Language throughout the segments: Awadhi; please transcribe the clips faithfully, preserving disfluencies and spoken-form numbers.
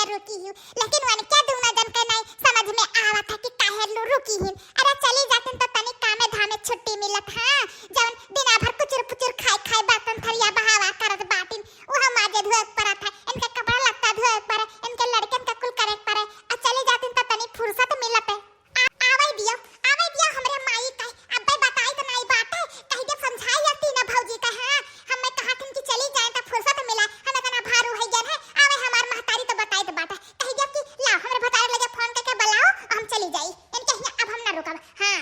रुकी हूँ, लेकिन उनके दूनो जन के नाई समझ में आवत है कि काहे लू रुकी हिन। अरे चली जातिन तो तनी कामे धामे छुट्टी मिलत, हाँ, जवन दिना भर कुचुर पुचुर खाए खाए बर्तन थरिया बहावा करत बाटिन, उह माजे धोए के परत है, इनके कपड़ा लत्ता धोए के परे, इनके लड़कन का कुल करे के परे, आ चली जातिन तो तनी फुर्सत मिलत है। आ, आवै दियो, आवै दियो हमरे माई का, अब्बे बताई तो नाई बाटे, कही जब समझाई है तीनों भौजी का, हाँ, हमें कहा थीन कि चली जाए तो फुर्सत मिला, हम इतना भारू है गए हैं, आवे हमार महतारी तो बताई तो बाटे, कही जब कि लाओ हमरे भतारे लगे फोन करके बुलाओ, हम चली जाई, इनके हियाँ अब हम ना रुकब, हाँ।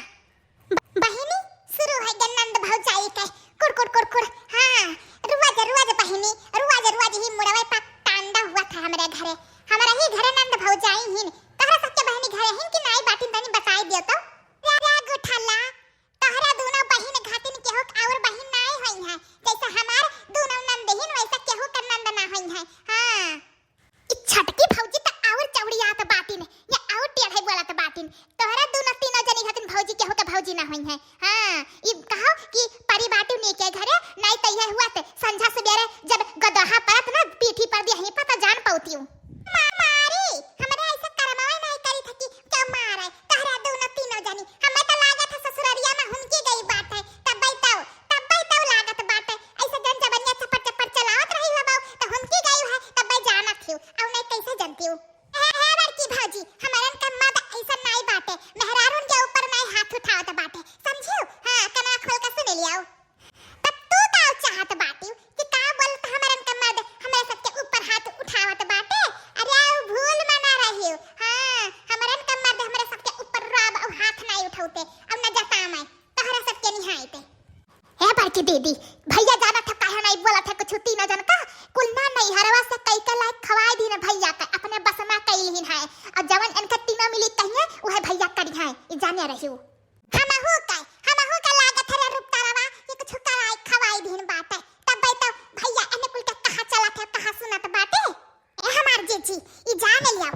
ब-, बहिनी, शुरू है गन नंद भौजाई के कुड़कुड़ कुड़कुड़। हाँ, रुआज रुआज बहिनी, रुआज रुआज ही मुड़वे पर टांडा हुआ था हमरे घरे। हमरा ही घरे नंद भौजाई हिन। तोहरा सबके बहिनी घरे हिन कि नाई बाटिन, तनी बताई दियो तो। रा, रा गुठला, तोहरा दूनो बहिन घातिन केहू के और बहिन नाई होई है। जैसे हमार दूनो नंद हिन वैसे केहू के नंद ना होई है। हाँ। ई छटकी भौजी त और चौड़ियात बाटिन, या और टेढ़े बोलत बाटिन। तोहरा दूनो तीनों जनी हतिन भौजी, केहू के भौजी ना होई है। हाँ, ई कहो कि परी बाटू नी के घरे, नाई त यह हुआ ते संझा सबेरे जब गदहा परत ना पीठी पर दिया ही पता जान पौतियू। मा-, मारी, हमरे ऐसे करमवे नाई करी थकी, क्यों मारे? तोहरा दूनो तीनों जनी, हमें तो लागत है ससुररिया में हुनकी गई बाटे, तब्बे तो, तब्बे तो लागत बाटे। ऐसे जन जबनिया चपर चपर चलावत रही हो बाऊ, तो हुनकी गई है, तब्बे जानत हियो, और नहीं कैसे जनतियो? हे, हे बड़की भौजी, हमरन का मर्द ऐसा नाई बाटे, मेहरारून के ऊपर नाई हाथ उठावत बाटे, समझियो? हाँ, कनवा खोल के सुन लियाओ। तब तू का चाहत बाटियो कि का बोलत हमरन का मर्द हमरे सबके ऊपर हाथ उठावत बाटे? अरे, ऊ भूल में ना रहियो। हाँ, हमरन का मर्द हमरे सबके ऊपर रौब और हाथ नाई उठौते, और न जतावे, तोहरा सबके निहायते। हे बड़की दीदी, भैया जानत है काहे नाई बोलत है कुछ तीनों जन का? कुल ना नैहरवा से कई के लायक खवाई दीन भैया के, अपने बस में कई लीन है। और जवन इनके तीनों मिली कहिए, उहे भैया करिहैं, ई जाने रहियो। हमहू के, हमहू के लागत है रे रूपतारवा, ये कुछ कराई खवाई दीन बाटे। तब्बे तो भैया एने कुल के कहाँ चलत है, कहाँ सुनत बाटे। ए हमार जीजी, ई जान लिया,